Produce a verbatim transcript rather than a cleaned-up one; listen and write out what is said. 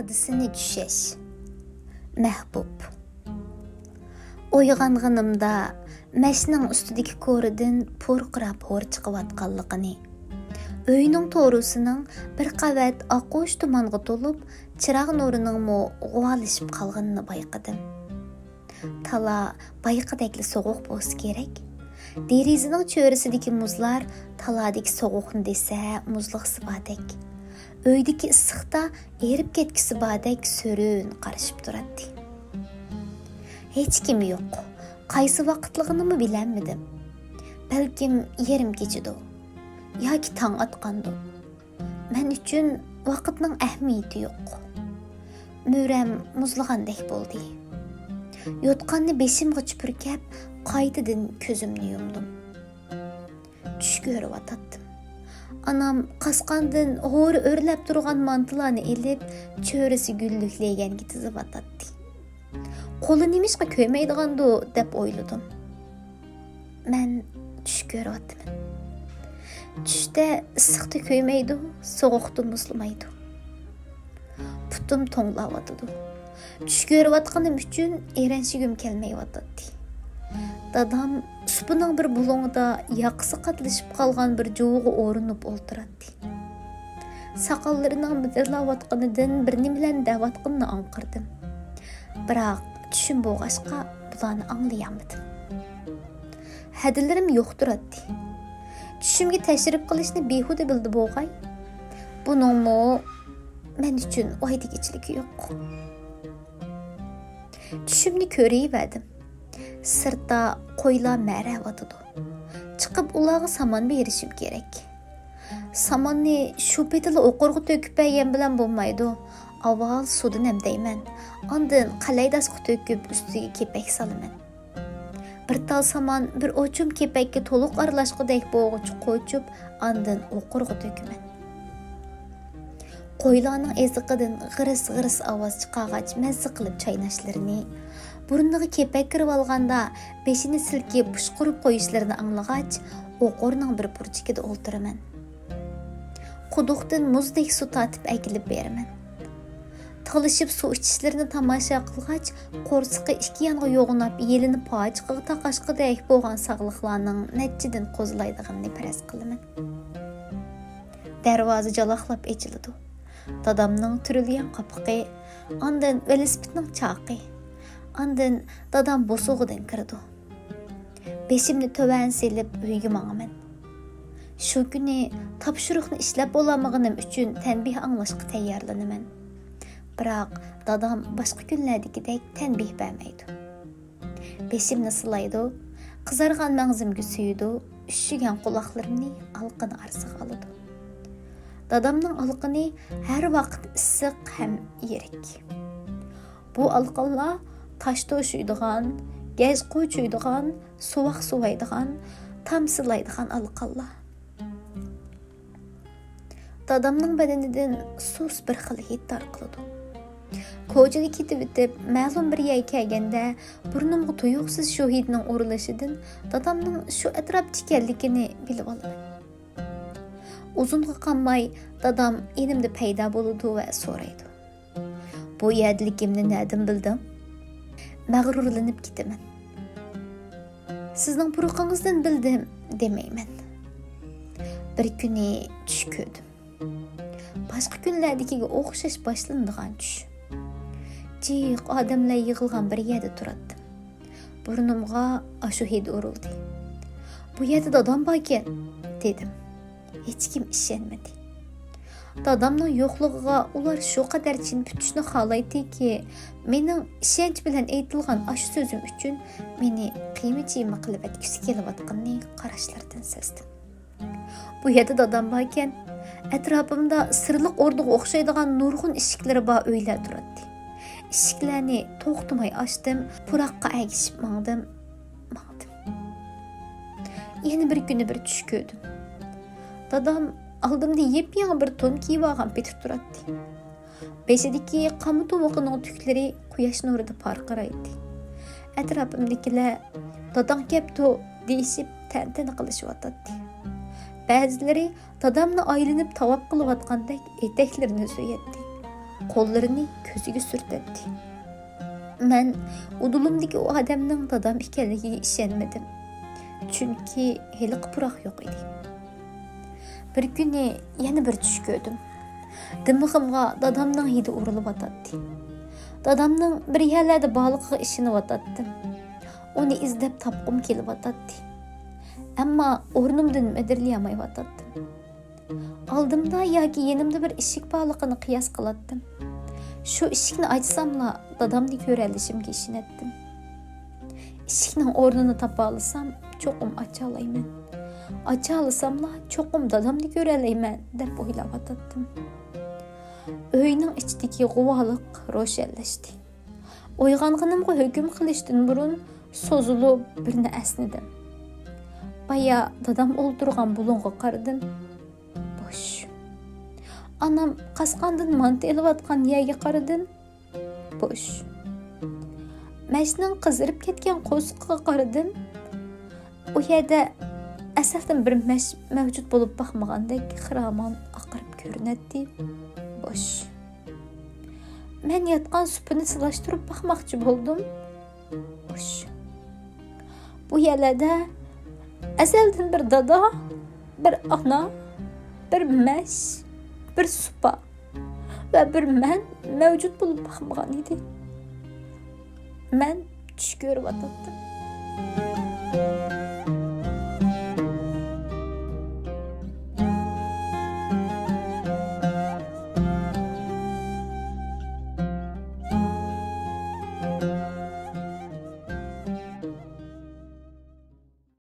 نۇقتىسىنى چۈشەش. مەھبۇب. ئويغانغىنىمدا مەشنىڭ ئۈستىدىكى كورىدىن پۇرقىراپ ھور چىقىۋاتقانلىقىنى، ئۆينىڭ تورۇسىنىڭ بىر قەۋەت ئاققۇچ تۇمانغا تولۇپ، چىراغ نۇرىنىڭمۇ غۇۋالىشىپ قالغىنىنى بايقىدىم. تالا بايىقىدەكلا سوغۇق بولسا كېرەك. دېرىزىنىڭ چۆرىسىدىكى مۇزلار تالادىكى سوغۇقنى دېسە مۇزلىغۇسى باردەك، ئۆيدىكى ئىسسىقتا ئېرىپ كەتكۈسى باردەك سۆرۈن قارىشىپ تۇراتتى. ھېچكىم يوق. قايسى ۋاقىتلىقىنىمۇ بىلەلمىدىم. بەلكىم يېرىم كېچىدۇ ياكى تاڭ ئاتقاندۇ. مەن ئۈچۈن ۋاقىتنىڭ ئەھمىيىتى يوق. مۈرەم مۇزلىغاندەك بولدى. يوتقاننى بېشىمغىچە پۈركەپ، قايتىدىن كۆزۈمنى يۇمدۇم. چۈش كۆرۈۋاتاتتىم. ئانام قاسقاندىن ھورى ئۆرلەپ تۇرغان مانتىلارنى ئېلىپ، چۆرىسى گۈللۈك لېگەنگە تىزىۋاتاتتى. قولى نېمىشقا كۆيمەيدىغاندۇ دەپ ئويلىدىم. مەن چۈش كۆرۈۋاتىمەن. چۈشتە ئىسسىقتا كۆيمەيدۇ، سوغۇقتا مۇزلىمايدۇ. پۇتۇم توڭلاۋاتىدۇ. چۈش كۆرۈۋاتقىنىم ئۈچۈن ئېرەنشىگۈم كەلمەيۋاتاتتى. دادام سۇپىنىڭ بىر بۇلۇڭىدا ياقىسى قاتلىشىپ قالغان بىر جۇۋىغا ئورىنىپ ئولتۇراتتى. ساقاللىرىنىڭ مىدىرلاۋاتقىنىدىن بىر نېمىلەرنى دەۋاتقىنىنى ئاڭقىردىم. بىراق چۈشۈم بولغاچقا بۇلارنى ئاڭلىيالمىدىم. ھەدىلىرىم يوق تۇراتتى. چۈشۈمگە تەشرىپ قىلىشنى بىھۇدە بىلدى بولغاي. بۇنىڭمۇ مەن ئۈچۈن ۋايدىگىچىلىكى يوق. چۈشۈمنى كۆرۈۋەردىم. سىرتتا قويلار مەرەۋاتىدۇ. چىقىپ ئۇلارغا سامان بېرىشىم كېرەك. ساماننى شۇ پېتىلا ئوقۇرغا تۆكۈپ بەرگەن بىلەن بولمايدۇ. ئاۋۋال سۇدىن نەمدەيمەن. ئاندىن قەلەيداسقا تۆكۈپ ئۈستىگە كېپەك سالىمەن. بىر تال سامان بىر ئوچۇم كېپەككە تولۇق ئارىلاشقۇدەك بولغۇچە قوچۇپ، ئاندىن ئوقۇرغا تۆكىمەن. قويلارنىڭ ئېزىقىدىن غىرىس-غىرىس ئاۋاز چىقارغاچ مەززە قىلىپ چايناشلىرىنى، بۇرنىغا كېپەك كىرىۋالغاندا بېشىنى سىلكىپ پۇشقۇرۇپ قويۇشلىرىنى ئاڭلىغاچ، ئوقۇرنىڭ بىر بۇرجىكىدا ئولتۇرىمەن. قۇدۇقتىن مۇزدەك سۇ تارتىپ ئەكېلىپ بېرىمەن. تالىشىپ سۇ ئىچىشلىرىنى تاماشا قىلغاچ، قورسىقى ئىككى يانغا يوغىناپ، يېلىنى پاجىقىغا تاقاشقۇدەك بولغان ساغلىقلارنىڭ نەچچىدىن قوزىلايدىغىنىنى پەرەز قىلىمەن. دەرۋازا جالاقلاپ ئېچىلىدۇ. دادامنىڭ تۈرۈلگەن قاپىقى، ئاندىن ۋېلىسىپىتنىڭ چاقى، ئاندىن دادام بوسۇغىدىن كىرىدۇ. بېشىمنى تۆۋەن سېلىپ ئۆيگە ماڭىمەن. شۇ كۈنى تاپشۇرۇقنى ئىشلەپ بولالمىغىنىم ئۈچۈن تەنبىھ ئاڭلاشقا تەييارلىنىمەن. بىراق دادام باشقا كۈنلەردىكىدەك تەنبىھ بەرمەيدۇ. بېشىمنى سىلايدۇ، قىزارغان مەڭزىمگە سۆيىدۇ، ئۈششىگەن قۇلاقلىرىمنى ئالىقىنى ئارىسىغا ئالىدۇ. دادامنىڭ ئالىقىنى ھەر ۋاقىت ئىسسىق ھەم يىرىك. بۇ ئالىقانلار تاش توشۇيدىغان، گەج قوچۇيدىغان، سۇۋاق سۇۋايدىغان، تام سىلايدىغان ئالىقانلار. دادامنىڭ بەدىنىدىن سۇس بىر خىل ھىد تارقىلىدۇ. كوچىدا كېتىۋېتىپ، مەلۇم بىر يەرگە كەلگەندە، بۇرنۇمغا تۇيۇقسىز شۇ ھىدنىڭ ئۇرۇلۇشىدىن دادامنىڭ شۇ ئەتراپتا ئىكەنلىكىنى بىلىۋالىمەن. ئۇزۇنغا قالماي دادام يېنىمدا پەيدا بولىدۇ ۋە سورايدۇ: «بۇ يەردىلىكىمنى نەدىن بىلدىڭ؟» مەغرۇرلىنىپ كېتىمەن. «سىزنىڭ پۇرىقىڭىزدىن بىلدىم» دېمەيمەن. بىر كۈنى چۈش كۆردۈم. باشقا كۈنلەردىكىگە ئوخشاش باشلىنىدىغان چۈش. جىق ئادەملەر يىغىلغان بىر يەردە تۇراتتىم. بۇرنۇمغا ئاشۇ ھىد ئۇرۇلدى. «بۇ يەردە دادام باركەن» دېدىم. ھېچكىم ئىشەنمىدى. دادامنىڭ يوقلۇقىغا ئۇلار شۇ قەدەر چىن پۈتۈشنى خالايتتىكى، مېنىڭ ئىشەنچ بىلەن ئېيتىلغان ئاشۇ سۆزۈم ئۈچۈن مېنى قىيما-چىيما قىلىۋەتكۈسى كېلىۋاتقىنىنى قاراشلىرىدىن سەزدىم. بۇ يەردە دادام باركەن، ئەتراپىمدا سىرلىق ئوردىغا ئوخشايدىغان نۇرغۇن ئىشىكلىرى بار ئۆيلەر تۇراتتى. ئىشىكلەرنى توختىماي ئاچتىم، پۇراققا ئەگىشىپ ماڭدىم، ماڭدىم. يەنە بىر كۈنى بىر چۈش كۆردۈم. دادام ئالدىمدا يېپيېڭى بىر تون كىيىۋالغان پېتى تۇراتتى. بېشىدىكى قاما تۇمىقىنىڭ تۈكلىرى قۇياش نۇرىدا پارقىرايتتى. ئەتراپىمدىكىلەر «داداڭ كەپتۇ» دېيىشىپ تەنتەنە قىلىشىۋاتاتتى. بەزىلىرى دادامنى ئايلىنىپ تاۋاپ قىلىۋاتقاندەك ئېتەكلىرىنى سۆيەتتى. قوللىرىنى كۆزىگە سۈرتەتتى. مەن ئۇدۇلۇمدىكى ئۇ ئادەمنىڭ دادام ئىكەنلىكىگە ئىشەنمىدىم، چۈنكى ھېلىقى پۇراق يوق ئىدى. بىر كۈنى يەنە بىر چۈش كۆردۈم. دىمىقىمغا دادامنىڭ ھىدى ئۇرۇلۇۋاتاتتى. دادامنىڭ بىر يەرلەردە بارلىقىغا ئىشىنىۋاتاتتىم. ئۇنى ئىزدەپ تاپقۇم كېلىۋاتاتتى. ئەمما ئورنۇمدىن مىدىرلىيالمايۋاتاتتىم. ئالدىمدا ياكى يېنىمدا بىر ئىشىك بارلىقىنى قىياس قىلاتتىم. شۇ ئىشىكنى ئاچساملا، دادامنى كۆرەلىشىمگە ئىشىنەتتىم. ئىشىكنىڭ ئورنىنى تاپالىسام، چوقۇم ئاچالايمەن. ئاچالىساملا، چوقۇم دادامنى كۆرەلەيمەن، دەپ ئويلاۋاتاتتىم. ئۆينىڭ ئىچىدىكى غۇۋالىق روشەنلەشتى. ئويغانغىنىمغا ھۆكۈم قىلىشتىن بۇرۇن سوزۇلۇپ بىرنى ئەسنىدىم. بايا دادام ئولتۇرغان بۇلۇڭغا قارىدىم. بوش. ئانام قاسقاندىن مانتا ئېلىۋاتقان يەرگە قارىدىم. بوش. مەشنىڭ قىزىرىپ كەتكەن قورسىقىغا قارىدىم. ئۇ يەردە ئەسلىدىن بىر مەش مەۋجۇت بولۇپ باقمىغاندەك خىرامان ئاقىرىپ كۆرۈنەتتى. بوش. مەن ياتقان سۇپىنى سىلاشتۇرۇپ باقماقچى بولدۇم. بوش. بۇ يەرلەردە ئەزەلدىن بىر دادا، بىر ئانا، بىر مەش، بىر سۇپا ۋە بىر مەن مەۋجۇت بولۇپ باقمىغان ئىدى. مەن چۈش كۆرۈۋاتاتتىم.